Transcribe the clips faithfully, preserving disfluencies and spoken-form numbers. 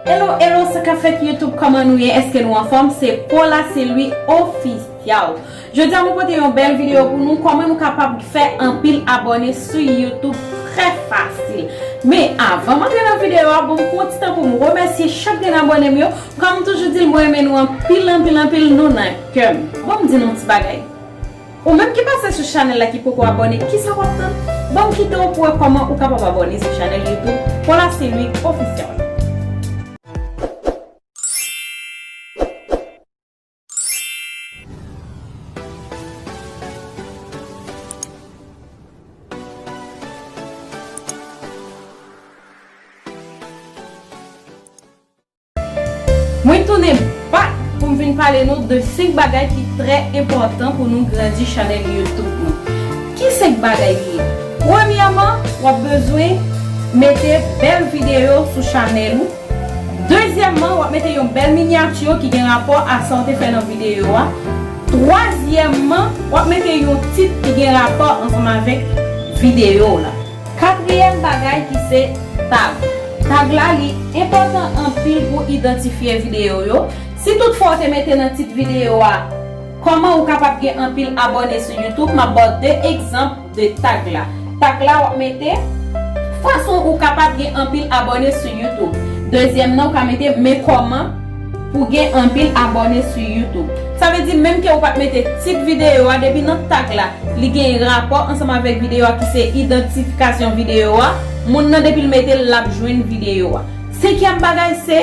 Hello, hello, sa k ap fèt YouTube, kòman nou ye? Èske nou anfòm? Se Paula Saint Louis Official. Jodi a, mwen pote yon bèl videyo pou nou, kòman nou kapab fè anpil abòne sou YouTube trè fasil. Men, avan m antre nan videyo a, bon, m pran ti tan pou m remèsye chak grenn abòne m yo. Kòm m toujou di l, mwen renmen nou anpil, anpil, anpil, nou nan kè m. Bon, m di nou yon ti bagay. Ou menm ki pase sou chanèl la ki poko abòne, kisa w ap tann? Ban m kite w pou w wè kòman ou kapab abòne sou chanèl YouTube Paula Saint Louis Official. Mwen tounen bak pou m vin pale nou de senk bagay ki trè enpòtan pou nou grandi chanèl YouTube nou. Ki senk bagay li ye? Premyèman, w ap bezwen mete bèl videyo sou chanèl ou. Dezyèmman, w ap mete yon bèl minyati ki gen rapò a sa w te fè nan videyo a. Twazyèmman, w ap mete yon tit ki gen rapò ansanm avèk videyo w la. Katriyèm bagay ki se tag. Tag la, li enpòtan anpil pou idantifye videyo yo. Si toutfwa w te mete nan tit videyo a kòman ou kapab gen anpil abòne sou YouTube, m ap ba w de egzanp de tag la. Tag la, w ap mete fason ou kapab gen anpil abòne sou YouTube. Dezyèm nan, ou ka mete men kòman pou gen anpil abòne sou YouTube. Sa vle di, menm ke ou pa t mete tit videyo a, depi nan tag la, li gen rapò ansanm avèk videyo a ki se idantifikasyon videyo a, moun nan depi l mete l, l ap jwenn videyo a. Senkyèm bagay se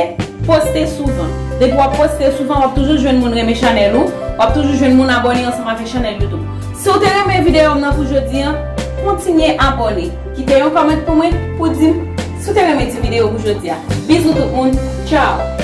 poste souvan. Depi w ap poste souvan, w ap toujou jwenn moun renmen chanèl ou, w ap toujou jwenn moun abòne ansanm avèk chanèl YouTube. Si w te renmen videyo m nan pou jodi a, kontinye abòne. Kite yon kòmant pou mwen pou di m si w te renmen ti videyo pou jodi a. Bizou tout moun, tchao!